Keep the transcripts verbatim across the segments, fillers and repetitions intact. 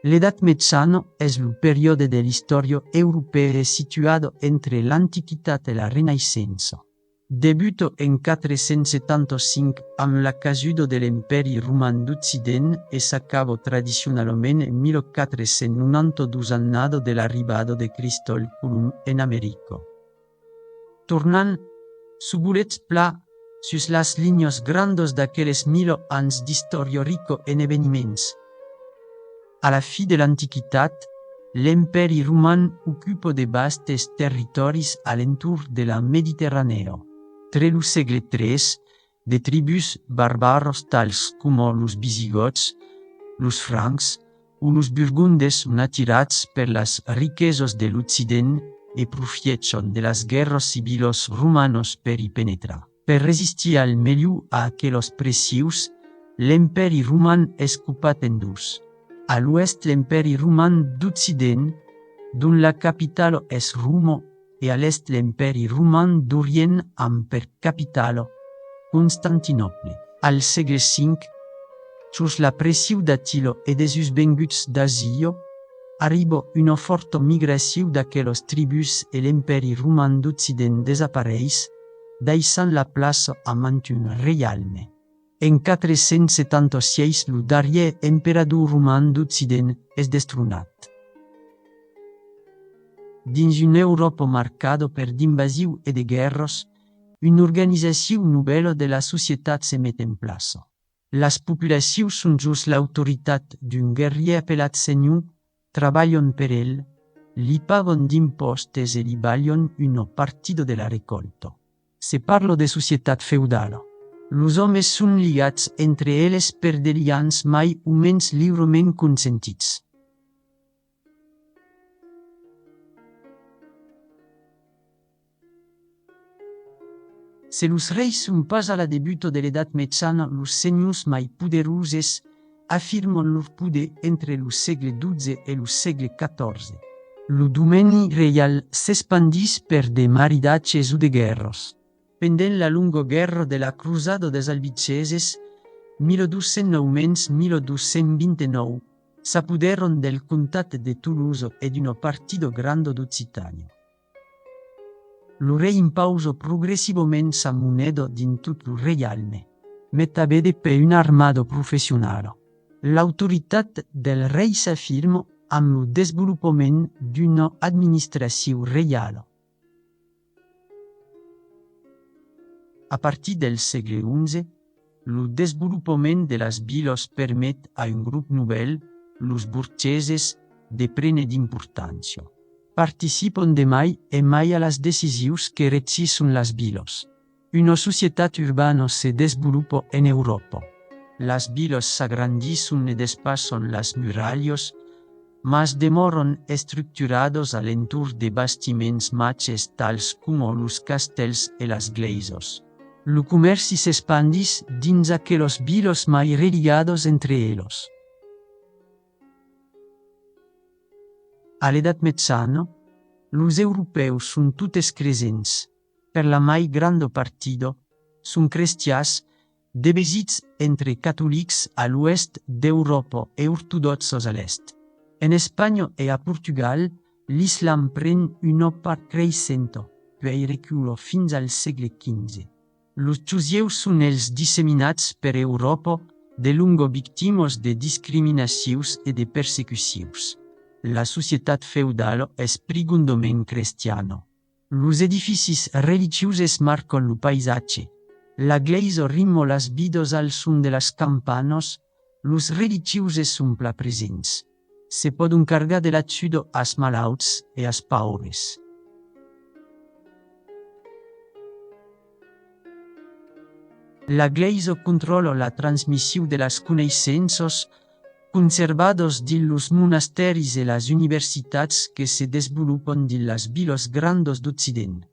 L'Edat Mejana es lo periòde de l'istòria europèa situada entre l'Antiquitat e la Renaissença. Debuta en quatre cents setanta cinc amb la casuda de l'Empèri Roman d'Occident e s'acaba tradicionalament en mil quatre cents nonanta dos, annada de l'arribada de Cristòl Colomb en America. Tornam, se volètz plan, sus las linhas grandas d'aqueles mila ans d'istòria rica en eveniments. A la fin de l'Antiquitat, l'Empèri Roman ocupa de vastes territòris a l'entorn de la Mediterranèa. Tre lo sègle tres, de tribús barbaras tals coma los Visigòts, los Francs o los Burgondes son atirats per las riquesas de l'Occident e profièchan de las guèrras civilas romanas per i penetrar. Per resistir al melhor a aquelas pressius, l'Empèri Roman es copat en dos. A l'oèst, l'Empèri Roman d'Occident, dont la capitala es Roma, e a l'èst, l'Empèri Roman d'Orient, amb per capitala Constantinòple. Al sègle cinc, jos la pressiu d'Atila e dels venguts d'Asia, arriba una fòrta migraciu d'aquelas tribús e l'Empèri Roman d'Occident desapareis, daissant la plaça a mantun reialme. En quatre cents setanta sièis, lo darrièr emperador roman d'Occident es destronat. Dins una Euròpa marcada per d'invasiu e de guèrras, una organizaciu novèla de la societat se met en plaça. Las populacius son jos l'autoritat d'un guerrièr apelat senhor, trabalhan per el, li pagan d'impòstes e li balhan una partida de la recòlta. Se parla de societat feudala. Los òmes son ligats entre eles per de liams mai o mens liurament consentits. Se los reis son pas a la debuta de l'Edat Mejana los senhors mai poderoses, afirman lor poder entre lo sègle dotze e lo sègle catòrze. Lo domeni reial s'espandís per de maridatges o de guèrras. Pendent la longa guèrra de la Crosada dels Albigeses, mil dos cents nòu mens mil dos cents vint-e-nòu, s'apodèran del comtat de Tolosa e d'una partida granda d'Occitània. Lo rei impausa progressivament sa moneda dins tot lo reialme, mai tanben de per una armada professionala. L'autoritat del rei s'afirma amb lo desvolopament d'una administraciu reiala. A partir del sègle onze, lo desvolopament de las vilas permet a un grop novèl, los borgeses, de prene d'importància. Participan de mai en mai a las decisius que regisson las vilas. Una societat urbana se desvolopa en Euròpa. Las vilas s'agrandisson e despassan las muralhas, mas demòran estructuradas a l'entorn de bastiments màgers tals coma los castèls e las glèisas. Lo comèrci s'espandís dins aquelas vilas mai religadas entre elas. A l'Edat Mejana, los Europèus son totes cresents, per la mai granda partida, son crestians, divisits entre catolics a l'oèst d'Euròpa e ortodòxes a l'èst. En Espanha e a Portugal, l'islam pren una part creissenta, puèi recula fins al sègle quinze. Los josieus son els disseminats per Euròpa, de longa victimas de discriminacius e de persecucius. La societat feudala es prigondament crestiana. Los edificis religioses marcan lo paisatge. La glèisa rima las vidas al son de las campanas, los religioses son plan presents. Se pòdon cargar de l'ajuda als malauts e als paures. La glèisa contròla la transmission de las coneissenças conservadas dins los monastèris e las universitats que se desvolopan dins las vilas grandas d'Occident.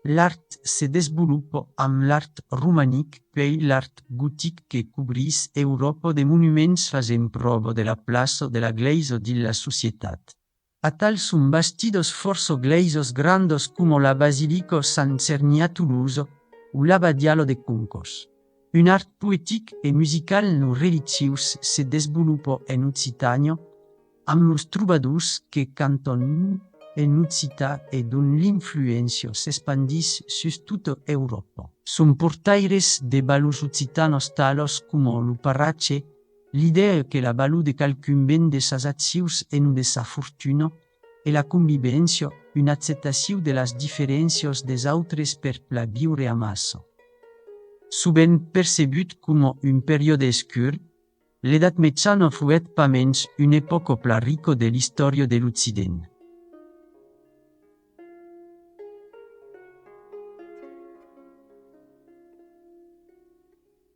L'art se desvolopa amb l'art romanic, puèi l'art gotic que cobrís Euròpa de monuments fasent pròva de la plaça de la glèisa dins la societat. Atal son bastidas fòrça glèisas grandas coma la basilica Sant Sernin a Tolosa o l'abadiala de Concas. Un art poetic e musical non religiós se desvolopa en Occitània, amb los trobadors que cantan en occitan e dont l'influéncia s'espandís sus tota Euròpa. Son portaires de valors occitanas talas coma lo paratge, l'idèa que la valor de qualqu'un ven de sas accions e non de sa fortuna, e la convivéncia, una acceptacion de las diferéncias des autres per plan viure amassa. Sovent percebut coma un periòde escur, l'Edat Mejana foguèt pasmens una epòca plan rica de l'istòria de l'Occident.